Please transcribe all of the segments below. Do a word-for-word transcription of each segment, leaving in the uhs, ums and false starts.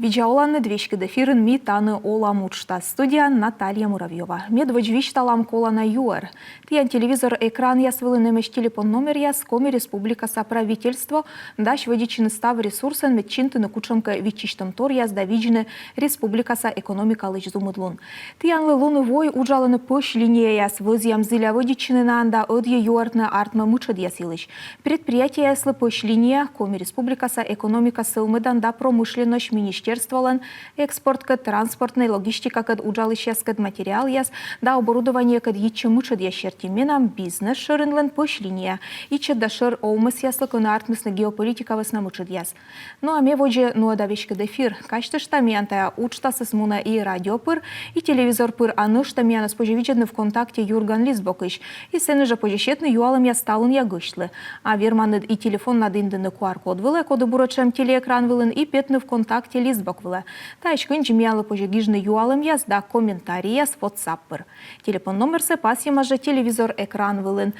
Видза оланныд! Веськыд эфирын «Ми тані олам» уджтас. Студияын Наталья Муравьёва. Медводз висьталам колана юӧр. Тіян телевизор экранъяс вылын эмӧсь телефон номеръяс, Коми Республикаса правительство дась вӧдитчыны став ресурсӧн, мед чинтыны кутшӧмкӧ виччысьтӧмторъяс да видзны республикаса экономикалысь зумыдлун. Тіянлы лоны вой уджалыны пӧсь линияяс, вӧзъям зіля вӧдитчыны наӧн да ӧдйӧ юӧртны артмӧм мытшӧдъяс йылысь. Предприятиеяслы пӧсь линия Коми Республикаса экономика, сӧвмӧдан да промышленносьт министерстволӧн экспорткӧд, транспортнӧй, логистикакӧд уджалысьяскӧд материалъяс да оборудованиекӧд йитчӧм мытшӧдъяс серти. «Менам бизнес» шӧринлӧн пӧсь линия. Ичӧт да шӧр овмӧсъяслы, кӧні артмисны геополитика вӧсна мытшӧдъяс. Ну а ме водзӧ нуӧда веськыд эфир. Казьтышта, миян тайӧ уджтасыс мунӧ и радио пыр, и телевизор пыр, а нӧшта миянӧс позьӧ видзӧдны ВКонтакте «Юрган» листбокысь. И сэні жӧ позьӧ сетны юалӧмъяс талунъя гӧсьтлы. А верманныд и телефоннад индыны Q R-код вылӧ, коді буретш эм телеэкран вылын, и петны ВКонтакте листбок вылӧ. Таысь кындзи миянлы позьӧ гижны юалӧмъяс да комментарийяс WhatsApp пыр. Телефон номерсӧ пасйӧма жӧ телевизор экран вылын.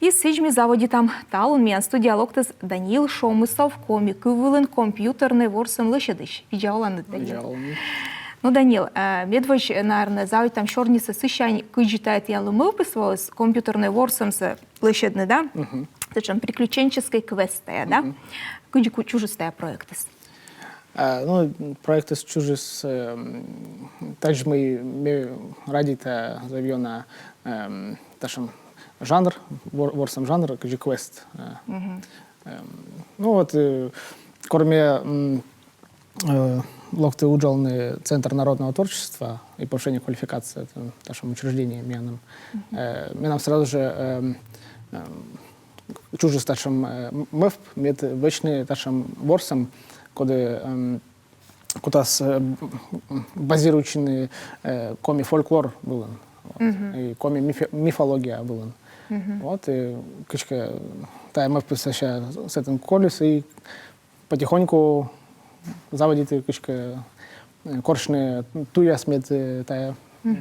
И сідз ми заводитам. Талун миян студияӧ локтіс Даниил Шомысов, коми кыв вылын компьютернӧй ворсӧм лӧсьӧдысь. Видза оланныд, Даниил. Видза оланныд. Ну, Даниил, э, медводз, э, наверно, заводитам сёрнисӧ сысянь, кыдзи тайӧ тіянлы мӧвпыс воис компьютернӧй ворсӧмсӧ лӧсьӧдны, да? Мгм. Сэтшӧм приключенческӧй квест тайӧ, да? Мгм. Кыдзи ку-, чужис тайӧ проектыс? А, ну, проектыс чужис, эм, тадз, мый ме радейта, зэв ёна, эм, татшӧм жанр, вор-, ворсӧм жанр, кыдзи квест. Э, эм, ну вот, э, кор ме, м, э, локті уджалны Центр народного творчества и повышения квалификации, это татшӧм учреждение миян. Э, менам сразу жӧ, эм, эм, чужис татшӧм, э, м-, мӧвп, мед вӧчны татшӧм ворсӧм, коді, эм, кутас, э, б-, б-, базируйтчыны, э, коми фольклор вылын. Вот. И коми мифе-, мифология вылын. Вот, и кыдзкӧ тайӧ мӧвпыс сэсся сэтӧн колис, и потихоньку заводиті кыдзкӧ, э, корсьны туйяс, мед, э, тайӧ, э,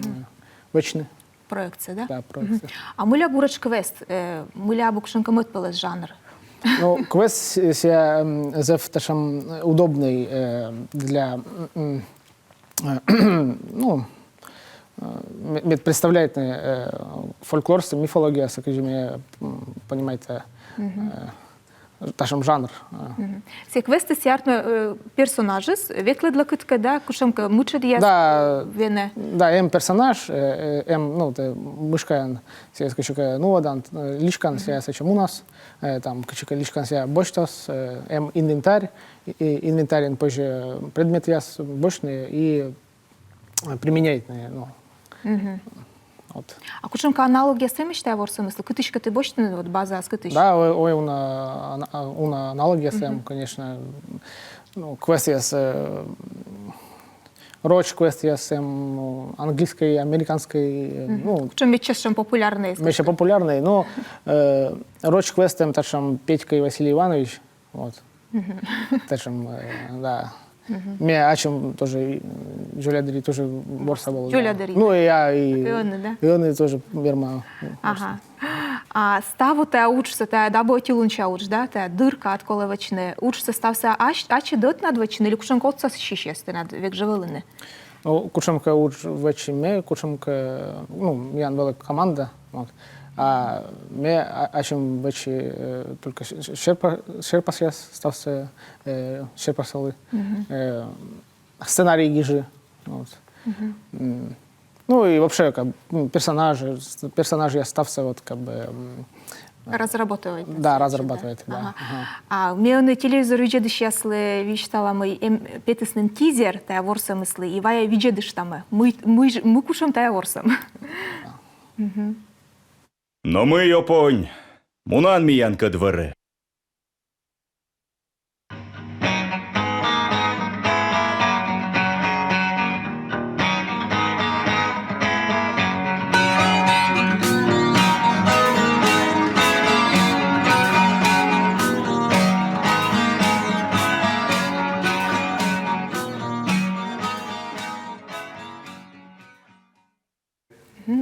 вӧчны. Проектсӧ, да? Да, проектсӧ. А мыля буретш квест, э, мыля абу кутшӧмкӧ мӧдпӧлӧс жанр? Ну, квест сійӧ, м, зэв татшӧм, э, удобнӧй, э, для, м, м, э, ну, э, ме-, мед представляйтны, э, фольклорсӧ, мифологиясӧ, кыдзи ме, м, понимайта, э, татшӧм жанр. Э. Сійӧ квестыс, артмӧ, э, персонажыс ветлӧдлӧ кытӧкӧ, да, кутшӧмкӧ мытшӧдъяс, да, э, венӧ. Да, эм персонаж, э, э, эм, ну, тэ мышкаӧн сійӧс кыдзкӧ нуӧдан, э, личкаӧн сійӧ сэтчӧ мунас, э, там, кыдзкӧ личкаӧн сійӧ босьтас, э, эм инвентарь, и, и инвентарьын позьӧ предметъяс босьтны и, э, применяйтны, ну. Вот. А кутшӧмкӧ аналогъяс эмӧсь тайӧ ворсӧмыслы? Кытыськӧ ті босьтінныд, вот, базаыс кытысь? Да, ой, ой, уна, ана-, а, уна аналогъяс эм, конечно, ну, квестъяс, э, роч квестъяс эм, ну, английскӧй, американскӧй, э, ну. Кутшӧм медся сэтшӧм популярнӧй? Медся популярнӧй, но, э, роч квест эм татшӧм «Петька и Василий Иванович», вот. Татшӧм, э, да. Ме ачым тоже, э, дзоля дырйи тоже ворса вӧлі, да. Дзоля дырйи. Ну, я и... И ӧні, да? И ӧні тоже верма. Ага. А ставыс тайӧ уджсӧ, тайӧ абу ӧти лунся удж, да, тайӧ дыр кад колӧ вӧчны. Уджсӧ ставсӧ ась-, ачыд ӧтнад вӧчны или кутшӧмкӧ отсасьысьяс тэнад век жӧ вӧліны? Ну, кутшӧмкӧ удж вӧчим ме, кутшӧмкӧ, ну, миян вӧлі команда, вот. А ме а-, ачым вӧчи, э, только с-, с-, серпа-, серпасъяс, ставсӧ, э, серпасалі. Э, сценарий гижи, вот. М, ну и вообще, как бы, м, персонажи, с-, персонажъяс, ставсӧ, вот, как бы, м, Разрабатывает. Да, разрабатывает, да. Ага. А ме ӧні телевизор видзӧдысьяслы висьтала, мый эм, петіс нин тизер тайӧ ворсӧмыслы, и вайӧ видзӧдыштамӧ, мый, мый ж-, мый кутшӧм тайӧ ворсӧм. Но мый, Опонь, мунан миянкӧд вӧрӧ.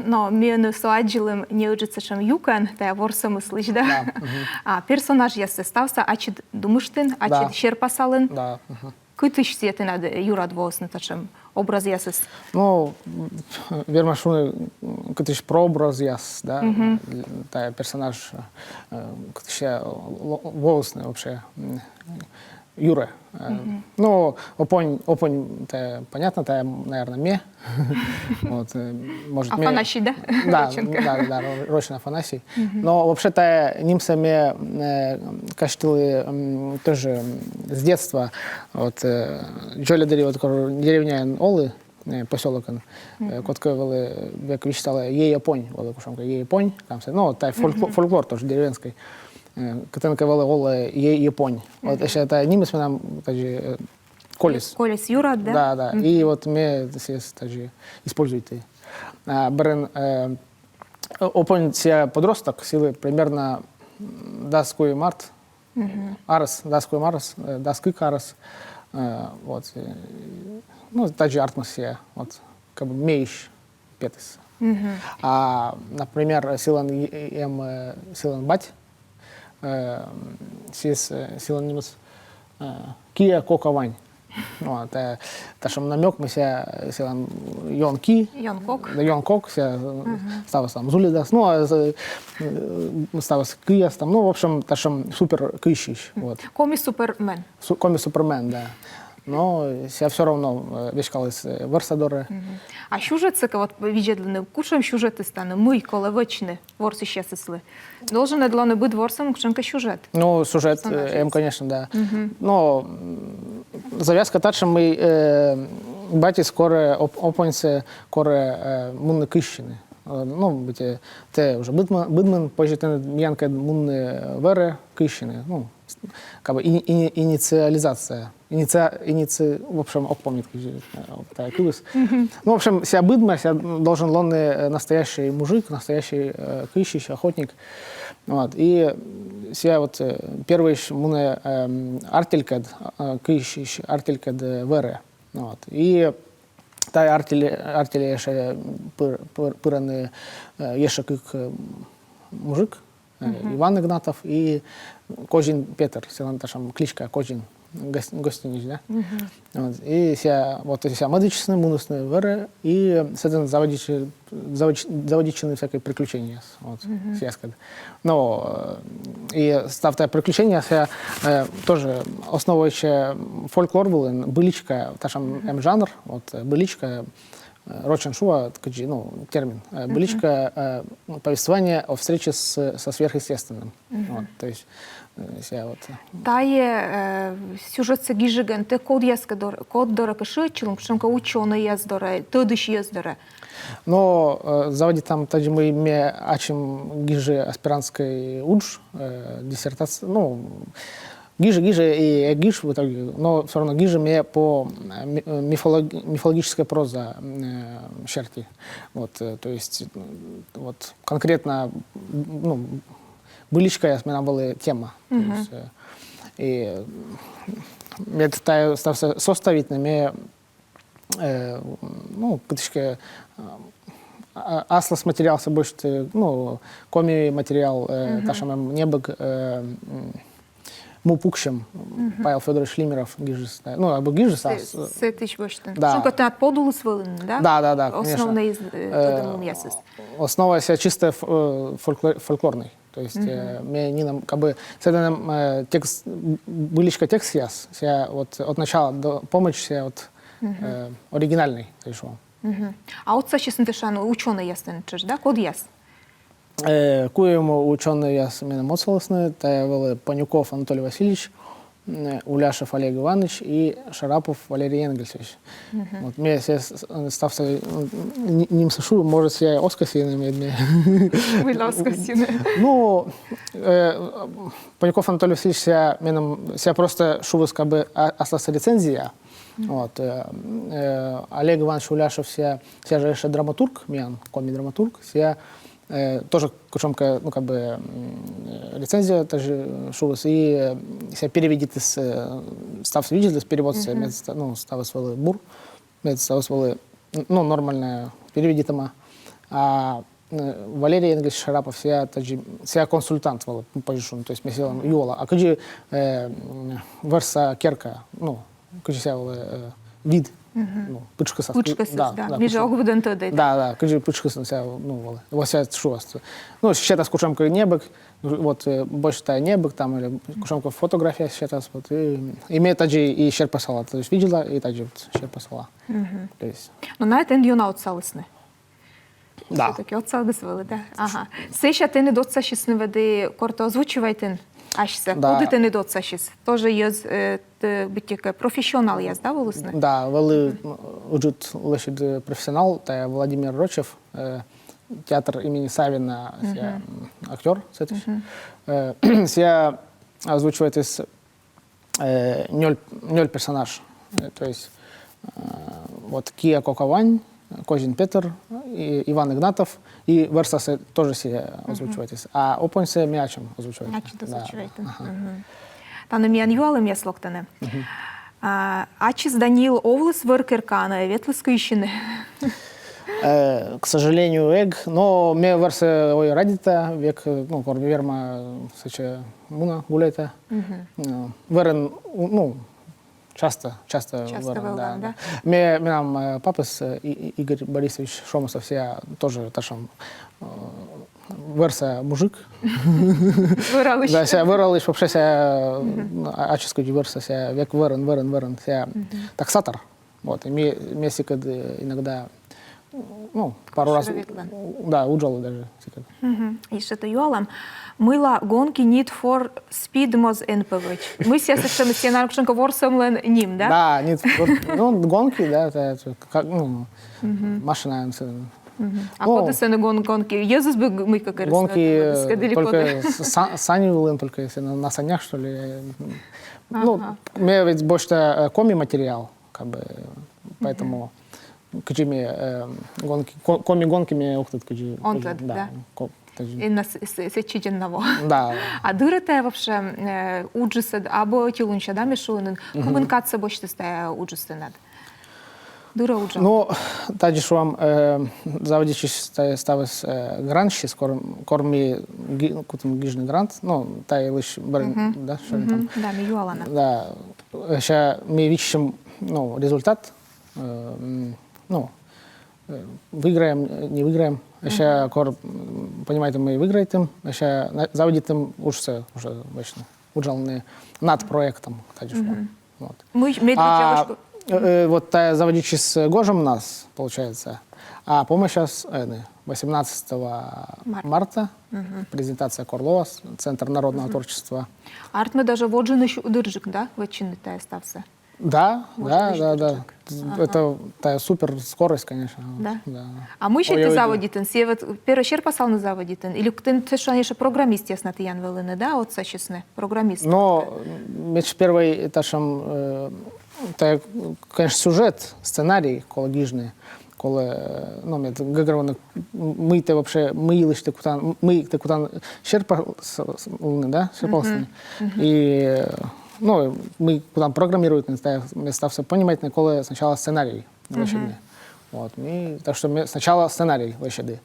Но ми ӧні со аддзылім неыджыд сэтшӧм юкӧн тайӧ ворсӧмыслысь, да? Да. А персонажъяссӧ ставсӧ ачыд думыштін, ачыд серпасалін? Да. Кытысь сійӧ тэнад юрад воисны татшӧм образъясыс? Ну, верма шуны, кытысь прообразъяс, да, тая персонаж, э, кытысь воисны вообще, м, юрӧ. Э, Ну, опонь, опонь, тая понятно, тая, наверное, ме. Вот, э, может, ме- Афанасий, да? Да, Рочӧнка. Да, да, да, Ро- Рочӧн Афанасий. Но вообще-то нимсӧ ме э, казьтылі, м, тоже, м, с детства. Вот, э, дзоля дырйи, вот, кор деревняын олі, э, посёлокын, э, кодкӧ вӧлі век висьталӧ, Ей опонь, вӧлі кутшӧмкӧ Ей опонь, там всё, ну, вот, тая фолькло- фольклор тоже деревенский. Э, кытӧнкӧ вӧлі олӧ Ей опонь. Вот, ещё тая нимыс менам, даже, э, колис. Колис юрад, да? Да, да. И вот ме сійӧс даже используйті. А, бӧрын, э, опонь сійӧ подросток, сылы примерно, м, дас куим арт, арӧс, дас куим арӧс, э, дас кык арӧс. Э, вот, э, ну, тадзи артмис сійӧ, вот, как бы меысь петіс. А, например, сылӧн и- и- эм, э, сылӧн бать, э, сійӧс, э, сылӧн нимыс, э, Киа Кока Вань. Вот, э, татшӧм намёк, мый сійӧ, сылӧн ён ки. Ён кок. Да, ён кок, сійӧ, э, ставыс там зульӧдас. Ну, а, э, ставыс кыяс там. Ну, в общем, татшӧм супер кыйсьысь. Вот. Коми Супермен. Су- Коми Супермен, да. Но сійӧ всё равно, э, веськаліс, э, вӧрса дорӧ. А сюжетсӧ кӧ вот видзӧдлыны, кутшӧм сюжетыс тані, мый колӧ вӧчны ворсысьясыслы? Должен ӧд лоны быд ворсӧмын кутшӧмкӧ сюжет. Ну, сюжет, э, эм, конечно, да. Но, м, завязка татшӧм, мый, э, батьыс корӧ оп- опоньсӧ, корӧ, э, мунны кыйсьыны. Э, ну, быттьӧ, тэ уже быдмы- быдмин, позьӧ тэныд миянкӧд мунны, э, вӧрӧ кыйсьыны. Ну, с- как бы ини- ини- инициализация. Иници- иници- в общем, ог помнит, как же, э, тая кывйыс. Ну, в общем, сійӧ быдмӧ, сійӧ должен лоны, э, настоящий мужик, настоящий, э, кыйсьысь, охотник. Вот. И сійӧ вот, э, первойысь мунӧ, эм, артелькӧд, э, кыйсьысь артелькӧд, э, вӧрӧ. Вот. И тая артель, артельӧ ещӧ пыр- пыр- пырӧны, э, ещӧ кык, э, мужик, э, Иван Игнатов и Козин Петр, сылӧн татшӧм кличка Козин, гос- гостиничӧй, да? Вот. И сійӧ, вот, и сійӧ мӧдӧдчисны, мунісны вӧрӧ, и сэтӧн заводитчи- заводитчи- заводитчыны всякӧй приключенияяс. Вот, сійӧскӧд. Но, э, и став тая приключенияяс, э, тоже основа ещӧ фольклор вылын, быличка, татшӧм эм жанр, вот, э, быличка, э, рочӧн шуа, кыдзи, ну, термин. Э, быличка, э, повествование о встрече с, со сверхъестественным. Вот, то есть, э, сійӧ вот, э, Тая, э, сюжетсӧ гижигӧн тэ кодъяскӧ дор- код дорӧ кӧ шыӧдчылін, кутшӧмкӧ учёнӧйяс дорӧ, тӧдысьяс дорӧ? Но, э, заводитам тадзи, мый ме ачым гижи аспирантскӧй удж, э, диссертация, ну, гижи, гижи и эг гиж в итоге, но всё равно гижи ме по, э, ми- э, мифолог- мифологическая проза, э, серти. Вот, э, то есть, м, вот конкретно, м, ну, быличкаяс менам вӧлі тема. То есть, э, и, м, мед тая ставсӧ составитны, ме э, ну, кытыськӧ, э, а- аслас материалсӧ босьті, ну, коми материал, э, татшӧм эм небӧг, э, м, «Му пуксьӧм», Павел Фёдорович Лимеров гижис, да. Ну, абу гижис, а с- Сэтысь босьтін. Да. Шуам, кӧ, тэнад подулыс вӧліны, да? Да, да, да, конечно. Основнӧй из- э, тӧдӧмлунъясыс. Основа сійӧ чисто ф- э, фольклор- фольклорный. То есть, э, ме нинӧм, как бы, сэтӧн эм, э, текст, б- быличка текстъяс, сійӧ вот от начала до помӧдз сійӧ вот, э, оригинальный, то есть, вот. А отсасисны, тэ шуан, учёнӧйяс тэнад тшӧтш, да? Кодъяс? Э, куим учёнӧйяс менам отсалісны, тая вӧлі Панюков Анатолий Васильевич, э, Уляшев Олег Иванович и Шарапов Валерий Энгельсович. Вот, ме сійӧ с- с- ставсӧ, э, ни- нимсӧ шуа, может, сійӧ оз кӧсйы, но ме- ме- Выль оз кӧсйы. Ну, э, Панюков Анатолий Васильевич сійӧ менам, сійӧ просто шуис, как бы, а- аслас рецензия. Вот, э, э, Олег Иванович Уляшев сійӧ, сійӧ жӧ ещӧ драматург, миян коми драматург, сійӧ, э, тоже кутшӧмкӧ, ну, как бы, м, рецензия тоже шуис, и, э, сійӧ переведитіс, э, ставсӧ видзӧдліс, переводсӧ, мед ста- ну, ставыс вӧлі бур, мед ставыс вӧлі, ну, нормальнӧ переведитӧма. А, э, Валерий Энгельсович Шарапов, сійӧ тадзи, сійӧ консультант вӧлі, позьӧ шуны, то есть ме сылӧн юала. А кыдзи, э, м, вӧрса керка, ну, кыдзи сія вӧлі, э, вид, ну, пытшкыс. Пытшкыс, да, да, ми жӧ ог быдӧн тӧдӧй. Да, да, кыдзи пытшкыс сія, ну, вӧлі. Вот сія шуас. Ну, сетас кутшӧмкӧ небӧг, вот, э, босьта небӧг там, или кутшӧмкӧ фотография сетас, вот, и, и ме тадзи и серпасала, то есть видела, и тадзи вот серпасала. То есть. Но найӧ тэныд ёна отсалісны. Да. Всё-таки отсаліс вӧлі, да. Ага. Сэсся тэныд отсасисны ведь, кор тэ озвучивайтін асьсӧ. Да. Коді тэныд отсасис? Тоже йӧз, э, тэ быттьӧкӧ профессионалъяс, да, вӧліны? Да, вӧлі, м, ыджыд лӧсьыд, э, профессионал, тайӧ Владимир Рочев, э, театр имени Савина, сія, м, актёр сэтысь. Э, сія озвучивайтіс, э, нёль, нёль персонаж. Э, то есть, э, вот Кия Кока Вань, Козин Петр, и Иван Игнатов, и вӧрсасӧ тоже сія озвучивайтіс. А опоньсӧ ме ачым озвучивайта. Ачыд озвучивайтін. Тані миян юалӧмъяс локтӧны. А, ачыс Данил овліс вӧр керкаӧ, ветліс кыйсьыны? Э, к сожалению, эг, но ме вӧрсӧ ой радейта, век, ну, кор верма, сэтчӧ муна, гуляйта. Э, вӧрын, ну, часто, часто. Часто вӧрын, да, да. Ме, менам, э, папыс, э, И-, И-, Игорь Борисович Шомосов, сія тоже татшӧм, э, вӧрса мужик. Вӧралысь. Да, сія вӧралысь, вообще сія, а, ачыс кыдзи вӧрса, сія век вӧрын, вӧрын, вӧрын, сія таксатор. Вот, и ме, ме сыкӧд, э, иногда, ну, пару раз, да, уджалі даже сыкӧд. И сэтӧн юалам, мыйла гонки Need for Speed моз эн пэ вӧч? Мый сія сэтшӧм, сія, наверно, кутшӧмкӧ ворсӧмлӧн ним, да? Да, Need for, ну, гонки, да, это, это как, ну, машина, ну. А коді сэні гон-, гонки? Йӧзыс бы г-, мыйкӧ керис? Гонки только с-, са-, сани вылын, только если на, на санях, что ли. Ну, ме ведь босьта, э, коми материал, как бы, поэтому кыдзи ме, э, гонки, ко-, коми гонки ме ог тӧд кыдзи. Он тӧд, да. Ко-, кыдзи. И на с-, с-, сэтчӧдз на во. Да. А дыр-ӧ тайӧ вообще, э, уджыс, абу ӧти лунся, да, ме шуи нин, кымын кадсӧ босьтіс тайӧ уджыс тэнад? Дыр-ӧ уджалан? Ну, тадзи шуам, э, заводитчис тайӧ ставыс, э, грантсьыс, кор-, кор ми ги-, кутам гижны грант, ну, та йылысь бӧр-, да, что ли там. Да, ми юалам на. Да, сэсся ми виччысим, ну, результат, э, м, ну, э, выиграем, э, не выиграем. Сэсся кор, м, понимайтім, ми выиграйтім, сэсся на-, заводитім уджсӧ уже вӧчны. Уджалны над проектом, тадзи шуам. Вот. Мый, мый... А, э, э, вот тайӧ заводитчис гожӧмнас, получается. А помӧсяс, э, восемнадцатого марта презентация кор лоас, Центр народного творчества. Артмӧ, даже водзыныс дырджык, да, вӧчинныд тайӧ ставсӧ? Да, да, да, да. Это тайӧ супер скорость, конечно. Да? Да. А мый сійӧ тэ заводитін? Сійӧ вот первой серпасалны заводитін? Или тэ, тэ шуан, ещё программистъяснад тіян вӧліны, да, отсасисны? Программист. Но, м, ведь первой этажын, э, тайӧ, конечно, сюжет, сценарий колӧ гижны, колӧ, э, ну, мед гӧгӧрвоны, м, мый тэ вообще, мый йылысь тэ кутан, м, мый тэ кутан серпа-, с-, с-, лыны, да, серпасны. И, э, ну, мый кутан программируйтны, тайӧ ме ставсӧ понимайтны, колӧ сначала сценарий лӧсьӧдны. Вот, ми, так что ме сначала сценарий лӧсьӧді.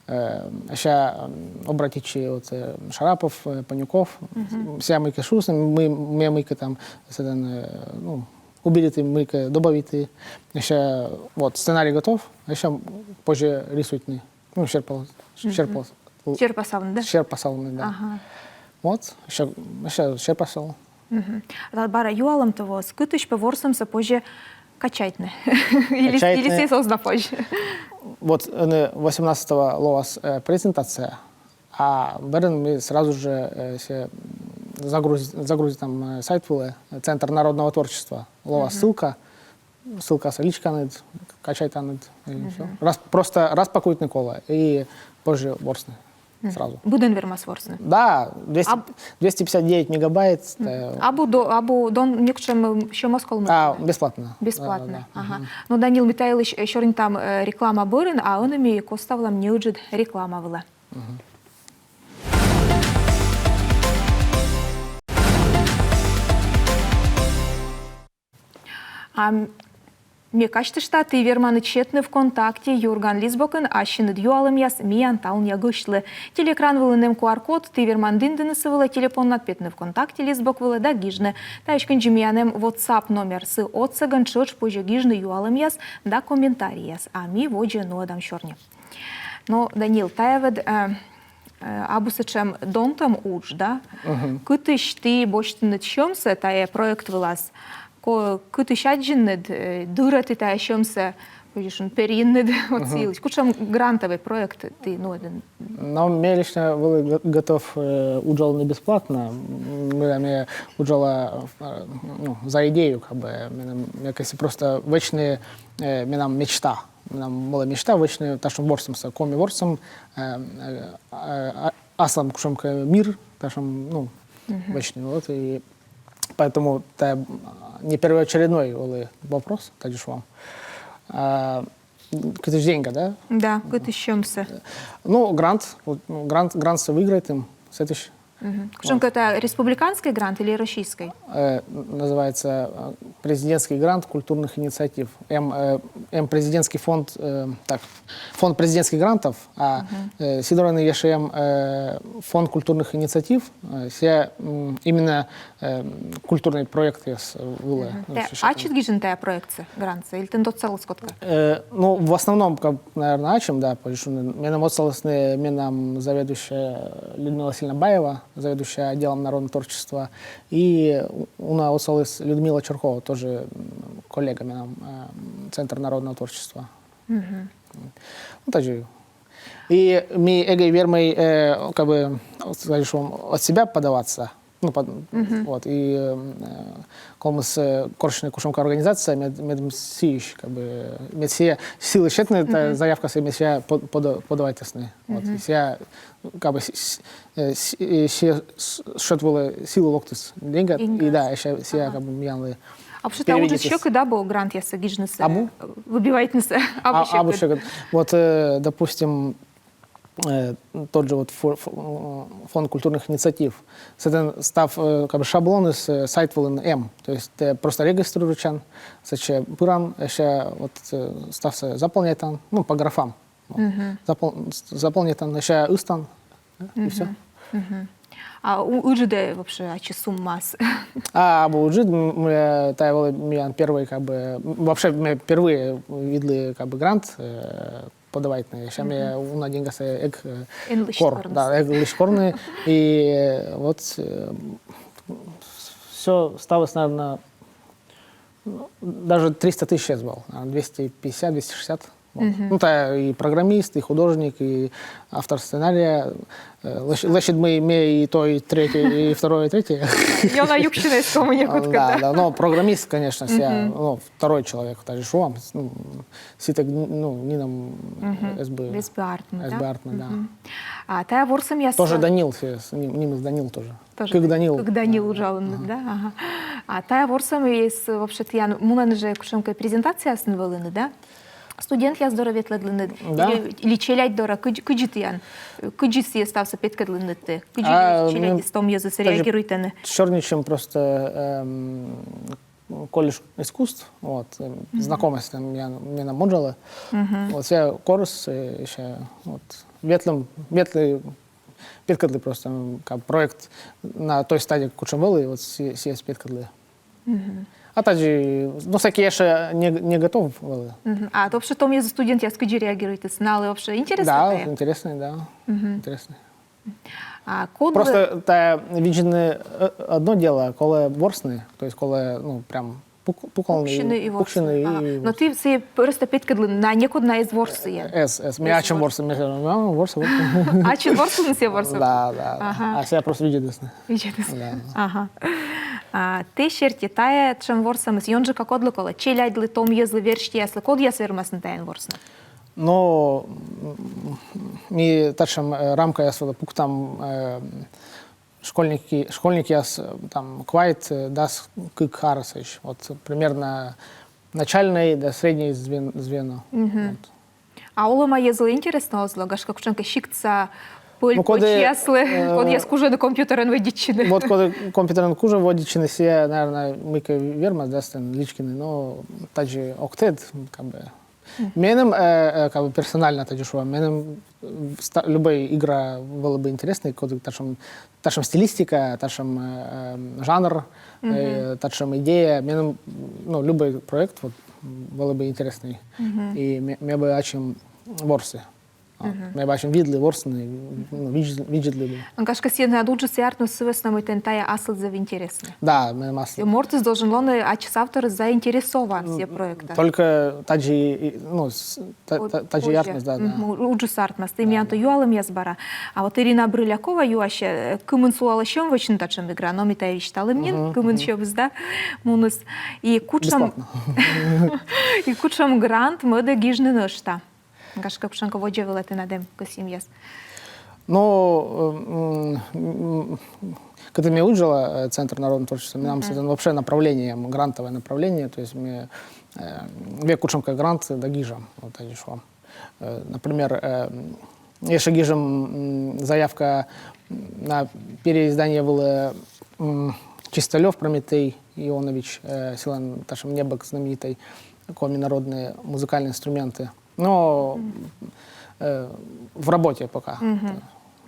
Э, сэсся, м, обратитчи вот, э, Шарапов, э, Панюков, м, сія мыйкӧ шуисны, ми, ме мыйкӧ там, сэтӧн, э, ну, убериті, мыйкӧ добавиті. Сэсся вот сценарий готов, сэсся позже рисуйтны. Ну, серпал-, серпал-, серпасалны, да? Серпасалны, да. Ага. Вот, сэсся, сэсся серпасал. Мгм. А бара юалӧмтӧ воис, кытысь пӧ ворсӧмсӧ позьӧ качайтны? Или, качайтны. Или сійӧс оз на позь? Вот, э, восемнадцатого лоас, э, презентация, а бӧрын ми сразу же, э, сійӧ, м, загруз-, загрузитам, э, сайт вылӧ, э, Центр народного творчества. Лоас ссылка, ссылкасӧ личканыд, качайтаныд, и всё. Рас-, просто распакуйтны колӧ и позже ворсны. Сразу. Быдӧн вермас ворсны? Да, двести, двести пятьдесят девять мегабайт. Э, абу до-, абу дон некутшӧм, м, сьӧмас колмыны? А, бесплатно. Бесплатно. Да, да, да. Ага. Ну, Данил, ми та йылысь, э, сёрнитам, э, реклама бӧрын, а ӧні ми коставлам неыджыд реклама вылӧ. А м-, Ме казьтышта, ті верманныд сетны ВКонтакте «Юрган» лист бокын ассьыныд юалӧмъяс миян талунъя гӧсьтлы. Телеэкран вылын эм Q R-код, ті верманныд индыны сы вылӧ телепоннад, петны ВКонтакте лист бок вылӧ да гижны. Таысь кындзи миян эм WhatsApp номер, сы отсӧгӧн тшӧтш позьӧ гижны юалӧмъяс да комментарийяс. А ми водзӧ нуӧдам сёрни. Но, Данил, тайӧ ӧд, э, э, абу сэтшӧм донтӧм удж, да? Кытысь ті босьтінныд сьӧмсӧ тайӧ проект вылас? Ко-, кытысь аддзинныд, э, дыр-ӧ ті тайӧ сьӧмсӧ, позьӧ шуны, перйинныд, вот, сы йылысь? Кутшӧм грантовый проект ті нуӧдінныд? Но ме лично вӧлі г-, готов, э, уджалны бесплатно, м, мыйла ме уджала, э, ну, за идею, как бы, менам, ме кӧсйи просто вӧчны, э, менам мечта. Менам вӧлі мечта вӧчны татшӧм ворсӧмсӧ, коми ворсӧм, э, э, а-, аслам кутшӧмкӧ мир, татшӧм, ну, вӧчны, вот, и поэтому это, м, не первоочередной вӧлі вопрос, тадзи шуам. А, кытысь деньга, да? Да, кытысь сьӧмсӧ. Ну, грант, вот, ну, грант, грантсӧ выиграйтім, сэтысь. Кутшӧмкӧ тайӧ республиканскӧй грант или российскӧй? Э, называется, э, президентский грант культурных инициатив. Эм, э, эм президентский фонд, э, так, фонд президентских грантов, а, э, сідз дорӧ ещё эм, э, фонд культурных инициатив, э, сія, м, именно, э, культурный проектъяс вылӧ. Ну, тайӧ ачыд гижин тайӧ проектсӧ, грантсӧ, или тэныд отсаліс кодкӧ? Э, ну, в основном, как, наверное, ачым, да, позьӧ шуны. Меным отсалісны, менам заведующая Людмила Сильнобаева, заведующая отделом народного творчества, и у-, уна отсаліс Людмила Чуркова, тоже, м, коллега менам, э, Центр народного творчества. Ну, тадзи. И ми эгӧ вермӧй, э, как бы, вот, скажем, от себя подаваться. Ну, под-, вот, и, э, колмыс, э, корсьны кутшӧмкӧ организация, мед-, медым сыысь, как бы, мед сія сьылы сетны, та заявкасӧ, мед сія под-, подо-, подавайтісны. Вот, и сія, как бы, с-, с-, э, с-, э, сія с-, счёт вылӧ сьылы локтіс деньгад, и да, сія, сія, как бы, миянлы. А вообще-то, а уджыс сьӧкыд абу грантъяссӧ гижнысӧ, абу? Выбивайтнысӧ? А, абу сьӧкыд. Вот, э, допустим, э, тот же вот фо-, фо-, м, фонд культурных инициатив. Сэтӧн став, э, как бы, шаблоныс, э, сайт вылын эм. То есть, э, просто регистрируйтчан, сэтчӧ пыран, ещё вот, э, ставсӧ заполняйтан, ну, по графам. Вот. Запол-, с-, заполняйтан, ещё ыстан, и всё. А у-, ыджыд-ӧ вообще ачыс суммаыс? А, абу ыджыд, м, м, э, тайӧ вӧлі миян первый, как бы, м, вообще, ме впервые видлі, как бы, грант, э, подавайтны. Ещё ме уна деньгасӧ эг, э, кор. Да, эг лысьт корны. И, э, вот, э, всё, ставыс, наверное, ну, даже триста тысяч эз вӧл, наверное, двести пятьдесят, двести шестьдесят. Вот. Ну, тайӧ и программист, и художник, и автор сценария. Э, лӧсь-, лӧсьыд, мый ме и то, и третье, и второе, и третье. Ёна юксьыны эз ковмы некодкӧд. Да, да, но программист, конечно, сія, ну, второй человек, тадзи шуам, ну, сытӧг, ну, нинӧм эз бы. Эз бы артмы, да? Эз бы артмы, да. А тайӧ ворсӧмъяс... Тоже Данил, сія, ним-, нимыс Данил тоже. Тоже Кык Данил. Кык Данил уджалӧны, да? Ага. А тайӧ ворсӧмъяс вообще тіян мунӧны жӧ кутшӧмкӧ презентацияясын вӧліны, да? Студентъяс дорӧ ветлӧдлінныд, да, или, или челядь дорӧ, кыдз-, кыдзи тіян, кыдзи сійӧ ставсӧ петкӧдлінныд ті, кыдзи челядьыс, том йӧзыс реагируйтӧны? Сёрнитчим просто, эм, колледж искусств, вот, эм, знакомӧсь там, я, менам уджалӧ. Вот, сія корис, э, ещё, вот, ветлі, ветлі, петкӧдлі просто, м, как проект на той стадии, кутшӧм вӧлі, вот, си-, сійӧс петкӧдлі. А тадзи, ну, всякий ещё не, не готов вӧлі. А то вообще том йӧзыс, студентъяс кыдзи реагируйтісны, налы вообще интереснӧ? Да, интереснӧ, да. Интереснӧ. А код... Просто тайӧ видзны, э, одно дело, колӧ ворсны, то есть колӧ, ну, прям пук-, пукалны, пуксьыны и ворсны. Пуксьыны и ворсны. Но ті сійӧ просто петкӧдлін, на некод на эз ворсны. Эз, эз. Ме ачым ворсны, ме, а, ворсны, ворсны. Ачыд ворслін, сійӧ ворсны. Да, да, да. Ага. А сійӧ просто видзӧдісны. Видзӧдісны. Да. Ага. А тэ серти, тайӧ татшӧм ворсӧмыс ёнджыка кодлы колӧ? Челядьлы, том йӧзлы, верстьӧяслы, кодъяс вермасны тайӧн ворсны? Но, м, ми татшӧм, э, рамкаяс вылӧ пуктам, э, школьники, школьникъяс, э, там, квайт, э, дас кык арӧсӧсь. Вот, примерно начальный да средний звен-, звено. Вот. А олӧма йӧзлы интереснӧ оз ло, гашкӧ, кутшӧмкӧ сиктса Пӧль Ну, коды, пӧчьяслы, э, кодъяс кужӧны компьютерӧн вӧдитчыны. Вот коды компьютерӧн кужӧны вӧдитчыны, сійӧ, наверное, мыйкӧ вермас да сэтӧн личкыны, но тадзи ог тӧд, как бы. Меным, э, э, как бы персонально тадзи шуа, меным э, ста- любой игра была бы интересной, коды татшӧм, татшӧм стилистика, татшӧм э, э, жанр, э, татшӧм идея, меным, ну, любой проект вот было бы интересный. И ме, ме бы ачым ворсі. А, ме бы ачым видлі ворсны, ну, видз-, видзӧдлі бы. Гашкӧ, сійӧн уджыс артмас сы вӧсна, мый тэн тайӧ аслыд зэв интереснӧ. Да, меным аслыд. Мортыс должен лоны, ачыс авторыс заинтересован сійӧ проектас. Только тадзи, и- ну, с- та- та- тадзи артмас, да, да. Уджыс артмас. Ті миян то юалӧмъяс бара. А вот Ирина Брылякова юасьӧ, э, кымын сулалӧ сьӧм вӧчны татшӧм игра, но ми тайӧ висьталім нин, кымын сьӧмыс да муніс. И кутшӧм, Бесплатно. И кутшӧм грант мӧдӧ гижны нӧшта. Гашкӧ, кутшӧмкӧ водзӧ вылӧ тэнад эм кӧсйӧмъяс. Ну, м, м, когда ме уджала, э, Центр народного творчества, менам сэтӧн вообще направление, м, грантовое направление, то есть ме э, век кутшӧмкӧ грант да гижам, вот тадзи шуам. Э, например, э, ещӧ гижим м, заявка на переиздание вылӧ м, Чисталёв Прометей Ионович, э, сылӧн татшӧм небӧг знаменитӧй коми народные музыкальные инструменты. Но э, в работе пока.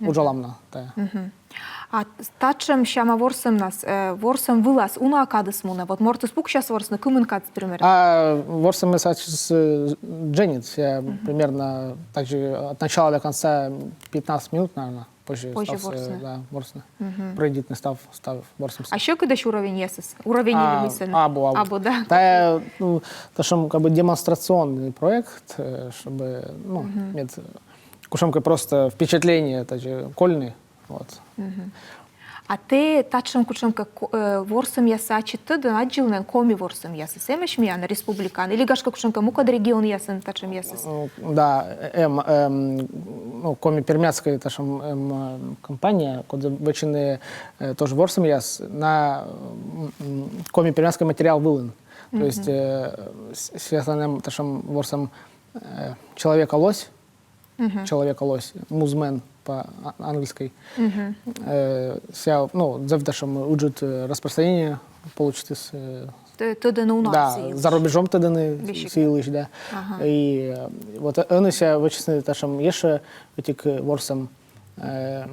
Уджалам на, да. А татшӧм сяма ворсӧмнас, э, ворсӧм вылас уна кадыс мунӧ? Вот мортыс пуксяс ворсны, кымын кадыс примерно? А ворсӧмыс ачыс э, дженьыд, я примерно так же от начала до конца пятнадцать минут, наверное, позже. Позже Став, э, ворсны. Да, ворсны. Пройдитны став, став ворсӧмсӧ. А сьӧкыдысь уровеньясыс? Уровень или мысль? Абу, абу. Абу, да. Тайӧ, ну, татшӧм как бы демонстрационный проект, э, чтобы, ну, мед кутшӧмкӧ просто впечатление тадзи кольны. Вот. А тэ татшӧм кутшӧмкӧ ко- э, ворсӧмъяссӧ ачыд тӧдан, аддзылін эн коми ворсӧмъясыс эмӧсь миян республикаын или гашкӧ кутшӧмкӧ мукӧд регионъясын татшӧмъясыс? Ну, да, эм, эм, ну, коми-пермяцкая татшӧм эм, э, компания, кодъяс вӧчӧны э, тоже ворсӧмъяс на м, м, коми-пермяцкӧй материал вылын. То есть э, с- сэтшӧм эм татшӧм ворсӧм э, человек-лось, человек-лось, музмӧн по а- английской. Э, сійӧ, ну, зэв татшӧм ыджыд э, распространение получитіс. Э, Тӧ- Тӧдӧны уна. Да, Сійӧ. За рубежом тӧдӧны Весиг. Сійӧс, да. И э, вот э, ӧні сійӧ вӧчисны татшӧм ещӧ ӧтик э, ворсӧм. Э,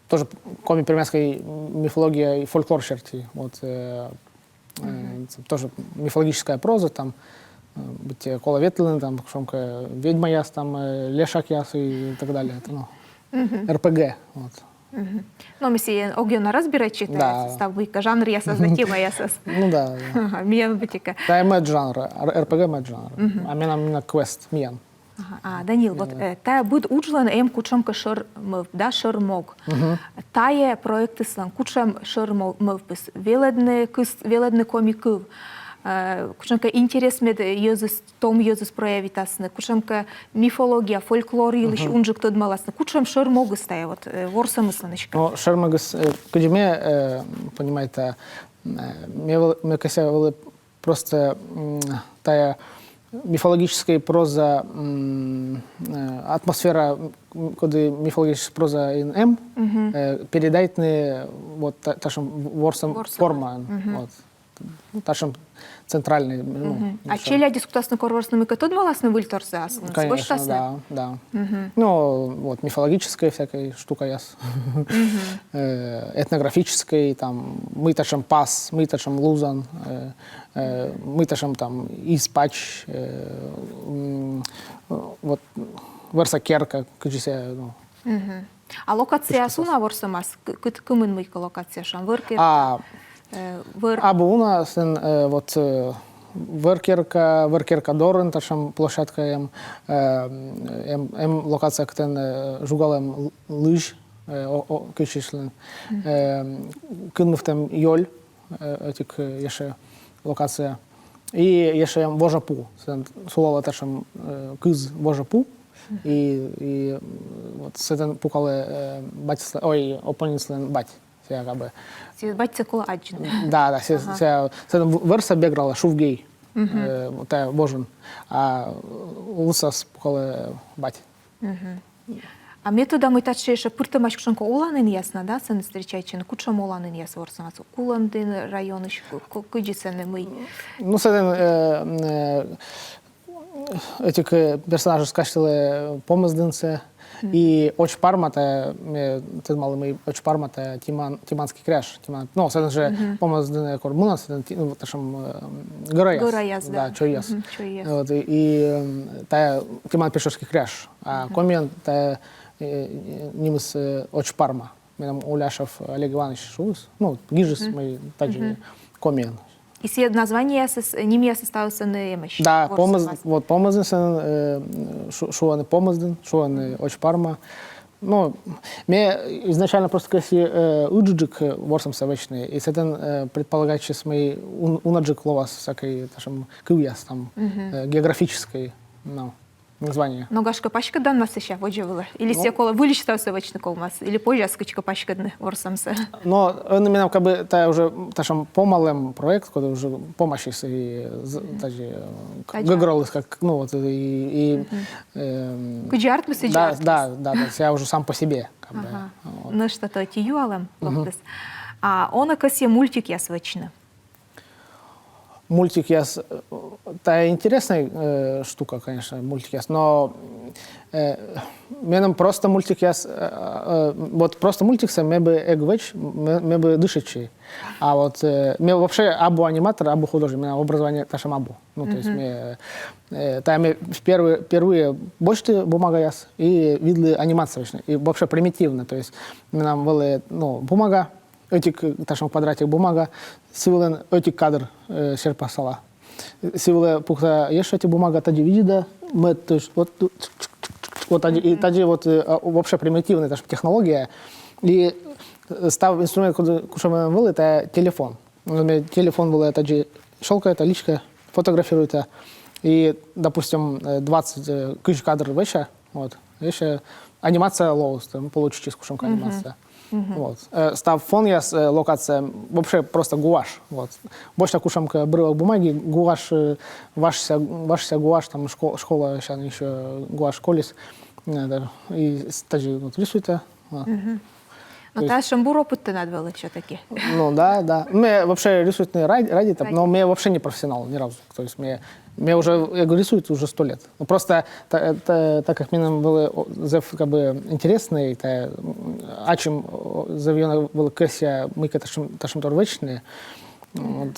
тоже коми-пермяцкӧй мифология и фольклор серти. Вот э, э, тоже мифологическая проза, там э, быттьӧ колӧ ветлыны, там кутшӧмкӧ ведьмаяс, там э, лешакъяс и так далее. Это, ну, РПГ. Вот. Но ми сійӧн ог ёна разбирайтчы, Да. Став мыйкӧ жанръясас да темаясас. Ну да, да. Ага, миян быттьӧкӧ. Тайӧ мӧд жанр, р- РПГ мӧд жанр. А менам именно квест, миян. Ага. А, Данил, вот э, тайӧ быд уджлӧн эм кутшӧмкӧ шӧр мӧвп, да, шӧр мог. Тайӧ проектыслӧн кутшӧм шӧр мо- мӧвпыс? Велӧдны кыс-, велӧдны коми кыв. Э, кутшӧмкӧ интерес мед йӧзыс, том йӧзыс проявитасны, кутшӧмкӧ мифология, фольклор йылысь унджык тӧдмаласны, кутшӧм шӧр могыс тайӧ вот э, ворсӧмыслӧн эськӧ? Но шӧр могыс, э, кыдзи ме э, понимайта, э, ме вӧл- ме кӧсъя вӧлі просто м, тайӧ мифологическӧй проза, м, э, атмосфера, м, коді мифологическӧй прозаын эм, э, передайтны вот та- татшӧм ворсӧм формаӧн. Вот. Ну, татшӧм центральнӧй. Ну, А челядьыс кутасны кор ворсны, мыйкӧ тӧдмаласны выльторсӧ аслыныс? Конечно, Гӧсьтасны? Да, да. Ну, вот, мифологической всякой штукаяс. Э, этнографической, там, мый татшӧм пас, мый татшӧм лузан, э, э, мый татшӧм там из пач, э, м, вот, вӧрса керка, кыдзи сійӧ, ну. А локацияыс уна ворсӧмас? К- кыт- Кымын мыйкӧ локация, шуам, вӧр керка? А, Э, вӧр- Абу уна, сэтӧн, э, вот, э, вӧр керка, вӧр керка дорын татшӧм площадка эм, э, эм, эм локация, кытӧн э, жугалӧм л- лызь, э, о- о- кыйсьысьлӧн. Э, кынмывтӧм ёль, э, ӧтик э, ещӧ локация. И ещӧ эм вожа пу, сэтӧн сулалӧ татшӧм э, кыз вожа пу. И, и м, вот сэтӧн пукалӧ э, батьыслӧн, ой, оппонентыслӧн бать. Сійӧ как бы. Сійӧ батьсӧ колӧ аддзыны. Да, да, сійӧ, сійӧ, сійӧ вӧрса бегралӧ шувгӧй, э, вот тайӧ вожын, а лысас пукалӧ бать. А ме тӧда, мый татшӧм ещӧ пыртӧмаӧсь кутшӧмкӧ оланінъяс на, да, сэні встречайтчӧны, кутшӧм оланінъяс ворсӧмаӧсь, Кулӧмдін районысь, ку-, ку-, кыдзи сэні, мый. Ну, сэтӧн, э, э, ӧтик, э, персонажыс казьтылӧ Помӧсдінсӧ, и Оч Парма тайӧ, ме тӧдмалі, мый Оч Парма тайӧ Тиман, Тиманский кряж. Тиман, ну, сэтӧн жӧ Помӧсдінӧ кор мунан, сэтӧн ти-, ну, вот, татшӧм, э, гӧраяс. Гӧраяс, да. Да, чойяс. Мгм, чойяс. Вот, и, и, м, тайӧ Тиман-Пештырский кряж. А комиӧн тайӧ, э, нимыс, э, Оч Парма. Менам Уляшев Олег Иванович шуис. Ну, гижис, мый тадзи комиӧн. И сійӧ названиеясыс, нимъясыс ставыс эмӧсь. Да, Помӧс-, вот Помӧсдін, э, шу-, шуӧны Помӧсдін, шуӧны Оч Парма. Ну, ме изначально просто кӧсйи, э, ыджыдджык, э, ворсӧмсӧ вӧчны. И сэтӧн, э, предполагайтчис, мый ун-, унаджык лоас всякӧй татшӧм кывъяс там, э, географическӧй, ну, название. Но гашкӧ паськӧданнас сэсся водзӧ вылӧ? Или сійӧ колӧ выльысь ставсӧ вӧчны ковмас? Или позяс кыдзкӧ паськӧдны ворсӧмсӧ? Но ӧні менам как бы тайӧ уже татшӧм помалӧм проект, коді уже помасис и з-, тадзи, э, к-, гӧгӧрвоис, как, ну вот, и, и, эм, кыдзи артмис, сідзи артмис. Да, да, да, да, сійӧ уже сам по себе, как бы. Ага. Вот. Нӧшта тайӧ ӧти юалӧм локтіс. А онӧ кӧсйӧ мультикъяс вӧчны? Мультикъяс, э, тайӧ интереснӧй, э, штука, конечно, мультикъяс, но, э, менам просто мультикъяс, э, э, вот просто мультиксӧ ме бы эг вӧч, ме, ме бы дышӧдчи. А вот, э, ме вообще абу аниматор, абу художник, менам образование татшӧм абу. Ну, то есть ме, э, тайӧ ме впервые, впервые босьті бумагаяс и видлі анимация вӧчны. И вообще примитивно, то есть менам вӧлі, ну, бумага, ӧтик, э, татшӧм квадратик бумага, сы вылын ӧтик кадр, э, серпасала. Сы вылӧ пукта ещӧ ӧти бумага, тадзи видзӧда, мед, то есть вот, вот тадзи, и тадзи вот, э, а, вообще примитивнӧй татшӧм технология. И, э, став инструмент, кутшӧм менам вӧлі, тайӧ телефон. Ну, ме телефон вылӧ тадзи щёлкайта, личкӧ, фотографируйта. И, допустим, э, двадцать, э, кызь кадр вӧча, вот. Ещӧ анимация лоас, там, получитчис кутшӧмкӧ анимация. Вот. Э, став фонъяс, э, локация, вообще просто гуашь. Вот. Босьта кутшӧмкӧ обрывок бумаги, гуашь, э, важся, важся гуашь, там, шко-, школаысянь ещӧ гуашь колис. Э, да, и с-, тадзи вот рисуйта. Вот. То есть... Но тайӧ сэтшӧм бур опыт тэнад вӧлі всё-таки. Ну да, да. Ме вообще рисуйтны ради, ради там, но ме вообще не профессионал ни разу. То есть ме, ме уже, я говорю, рисуют уже сто лет. Ну просто та-, та-, так как менам вӧлі, о, зэв как бы интереснӧй, та, м, ачым, о, зэв ёна вӧлі кӧсйӧ мыйкӧ татшӧм, татшӧмтор вӧчны. Вот.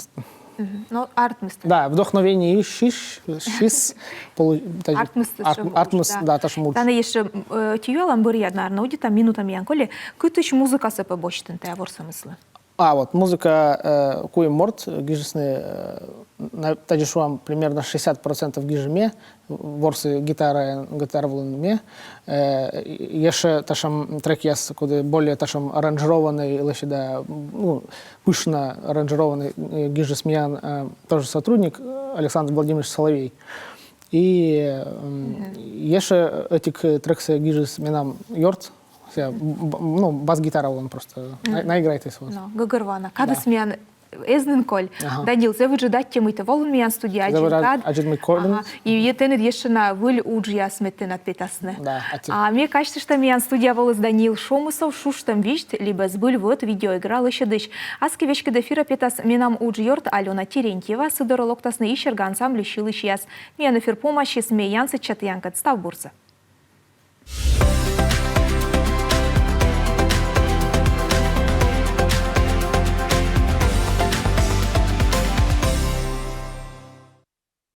Но артмис. Да, вдохновение ещё, ещё получ-, артмис, артмис, да, татшӧм мульт. Тані ещӧ, э, ӧти юалӧм бӧръя, наверно, удитам, минута миян коли. Кытысь музыкасӧ пӧ босьтін тайӧ ворсӧмыслы? А, вот, музыка, э, куим морт гижисны, э, на, тадзи шуам, примерно шестьдесят процентов гижи ме, ворсі гитара, гитара вылын ме. Э, ещӧ татшӧм трекъяс, коді более татшӧм аранжированнӧй, лӧсьыда, ну, пышна аранжированнӧй, э, гижис миян, э, тоже сотрудник, э, Александр Владимирович Соловей. И, м, ещӧ ӧтик, э, трексӧ гижис менам ёрт, сійӧ, б-, б-, ну, бас-гитара вылын просто на-, наиграйтіс, вот. Но, гӧгӧрвоана. Кадыс миян эз нин коль. Ага. Данил, зэв ыджыд аттьӧ, мый тэ волін миян студияӧ. Зэв ыджыд ат-, аттьӧ, мый кольін. Ага. И е-, тэныд ещӧ на выль уджъяс мед тэнад петасны. Да, аттьӧ. А ме казьтышта, миян студияӧ воліс Данил Шомысов, «Шуштӧм визьт» либӧ «Збыль вӧт» видеоигра лӧсьӧдысь. Аски веськыд эфирӧ петас менам удж ёрт Алёна Терентьева, сы дорӧ локтасны «Исерга» ансамбльысь йылысьяс. Миян эфир помасис, ме янсӧдча тіянкӧд. Став бурсӧ.